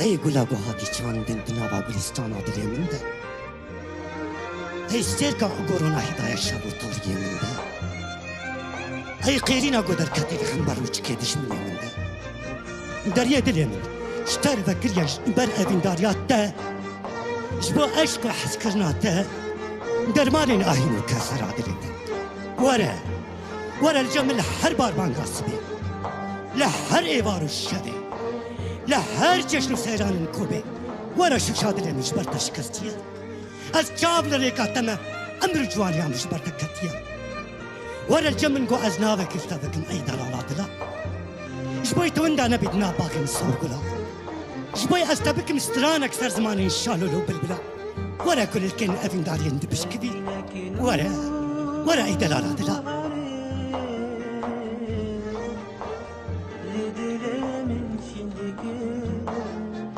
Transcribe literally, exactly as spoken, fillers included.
Ey gula ku hatî çandin di nava gulîstana dilê min de. Ey stêrka gorona hîdaya şev û tariyê min de. Ey qêrîna ku derketî li hember rûçikê dijminê min de. Deriyê dilê min ji te re vekiriye ji ber evîndariya te. Ji bo eşq û hezkirina te dermanên ahîn û kesera dilê te. Were, were li cem min li her barbanga sibê, li her êvar û şevê, li her cejn û seyranên ku bê. Were şûşa dilê min ji ber te şikestiye. Ez çav li rêka te me, emr û ciwaniya min ji ber te ketiye. Were li cem min ku ez navekî li te bikim ey delala dila. Ji bo tu winda nebî di nav baxê min sor gula. Ji bo ez te bikim stranek ser zimanên şalûl û bilbila. Were ku li kên evîndariyên dibişkivî. Were, were ey delala dila.